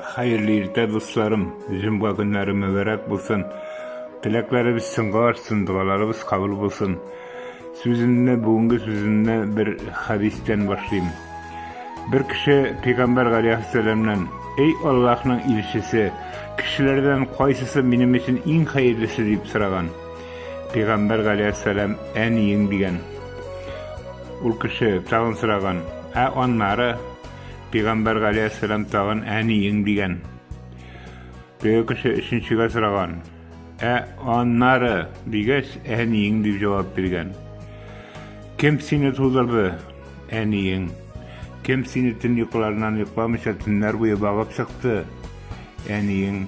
Хәерле иртә, дусларым! Җомга көннәре мөбарәк булсын! Теләкләребез чынга ашсын, догаларыбыз кабул булсын. Сүземне, бүгенге сүземне бер хәдистән башлыйм. Бер кеше пәйгамбәр галәйһиссәламнән: "Эй Аллаһның илчесе, кешеләрдән кайсысы минем өчен иң хәерлесе?" дип сораган. Пәйгамбәр галәйһиссәлам: "Әниең" дигән. Ул кеше тагын сораган: "Ә аннары?" Пәйгамбәр галәйһиссәлам тагын әниең дигән. Теге кеше өченчегә сораган. Ә аннары дигәч, әниең дип җавап биргән. Кем сине тудырды? Әниең. Кем сине төн йокыларыннан йокламыйча төннәр буе багып чыкты? Әниең.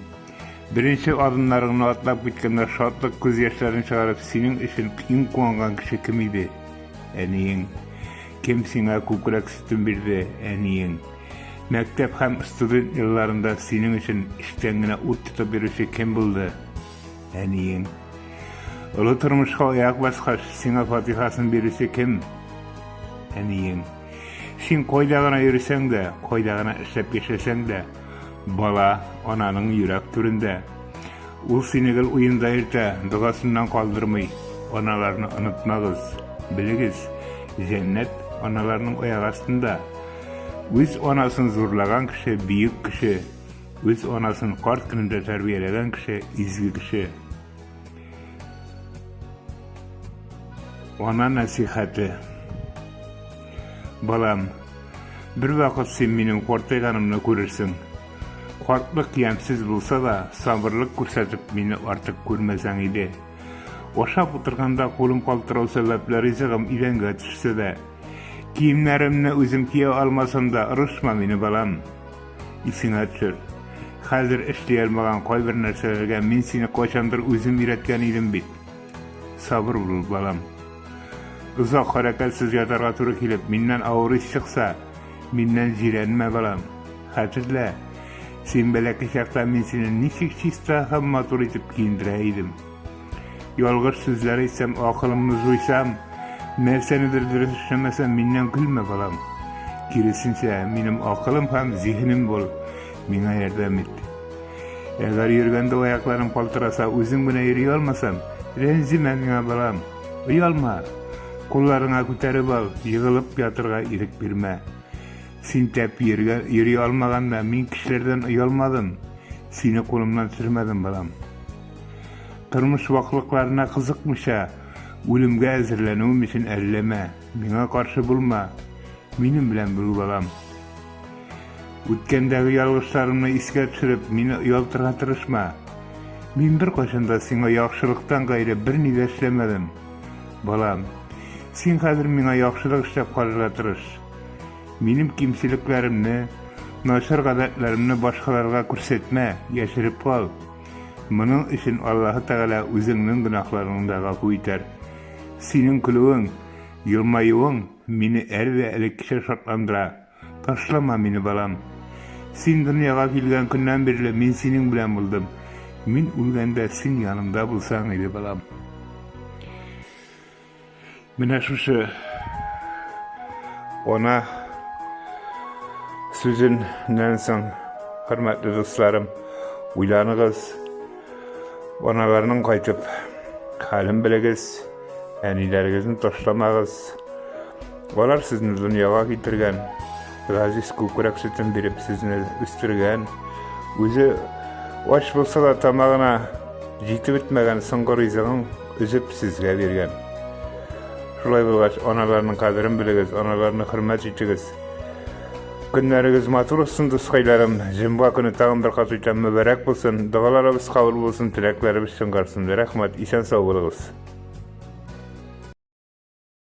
Беренче адымнарыңны атлап киткәндә шатлык күз яшьләрен чыгарып, синең өчен иң куанган кеше кем иде? Әниең. Кем сиңа күкрәк сөтен бирде, әниең? Мәктәп һәм студент елларында синең өчен эчтән генә ут тотып йөрүче кем булды? Әниең. Олы тормышка аяк баскач, сиңа фатихасын бирүче кем? Әниең. Син кайда гына йөрсәң дә, кайда гына эшләп яшәсәң дә, бала ананың йөрәк түрендә. Ул сине гел уенда йөртә, догасыннан калдырмый. Аналарны онытмагыз. Белегез, җәннәт аналарның аяк астында. Үз анасын зурлаган кеше бөек кеше. Үз анасын карт көнендә тәрбияләгән кеше изге кеше. Ана нәсихәте. Балам, бер вакыт син минем картайганымны күрерсең. Картлык ямьсез булса да, сабырлык күрсәтеп мине артык күрмәсәң иде. Ашап утырганда кулым калтырау сәбәпле ризыгым идәнгә төшсә дә, киемнәремне үзем кия алмасам да, орышма мине, балам. Исеңә төшер. Хәзер эшли алмаган кайбер нәрсәләргә мин сине кайчандыр үзем өйрәткән идем бит. Сабыр бул, балам. Озак хәрәкәтсез ятарга туры килеп, миннән авыр ис чыкса, миннән җирәнмә, балам. Хәтерлә, син бәләкәй чакта мин сине ничек чиста һәм матур итеп киендерә идем. Ялгыш сүзләр әйтсәм, акылымны җуйсам, нәрсәнедер дөрес эшләмәсәм, миннән көлмә, балам. Киресенчә, минем акылым һәм зиһенем бул, миңа ярдәм ит. Әгәр йөргәндә аякларым калтыраса, үзем генә йөри алмасам, рәнҗемә миңа, балам. Оялма. Кулларыңа күтәреп ал, егылып ятырга ирек бирмә. Син тәп йөргә, йөри алмаганда, мин кешеләрдән оялмадым. Сине кулымнан төшермәдем, балам. Тормыш ваклыкларына кызыкмыйча, үлемгә әзерләнүем өчен әрләмә, миңа каршы булма. Минем белән бул, балам. Үткәндәге ялгышларымны искә төшереп, мине оялтырга тырышма. Мин беркайчан да сиңа яхшылыктан гайре берни дә эшләмәдем. Балам, син хәзер миңа яхшылык эшләп карарга тырыш. Минем кимчелекләремне, начар гадәтләремне башкаларга күрсәтмә, яшереп кал. Моның өчен Аллаһы Тәгалә үзеңнең гөнаһларыңны да гафу итәр. Синең көлүең, елмаюың мине әле дә элеккечә шатландыра. Ташлама мине, балам. Син дөньяга килгән көннән бирле мин синең белән булдым. Мин үлгәндә син янымда булсаң иде, балам. Менә шушы она сүзеннән соң, хөрмәтле дусларым, уйланыгыз. Аналарның кайтып хәлен белегез, әниләрегезне ташламагыз. Алар сезне дөньяга китергән, газиз күкрәк сөтен биреп сезне үстергән, үзе ач булса да тамагына җитеп бетмәгән соңгы ризыгын өзеп сезгә биргән. Шулай булгач, аналарның кадерен белегез, аналарны хөрмәт итегез. Көннәрегез матур булсын, дускайларым. Җомга көне тагын бер кат әйтәм, мөбарәк булсын. Догаларыбыз кабул булсын, теләкләребез чынгарсын. Рәхмәт, исән сау булыгыз.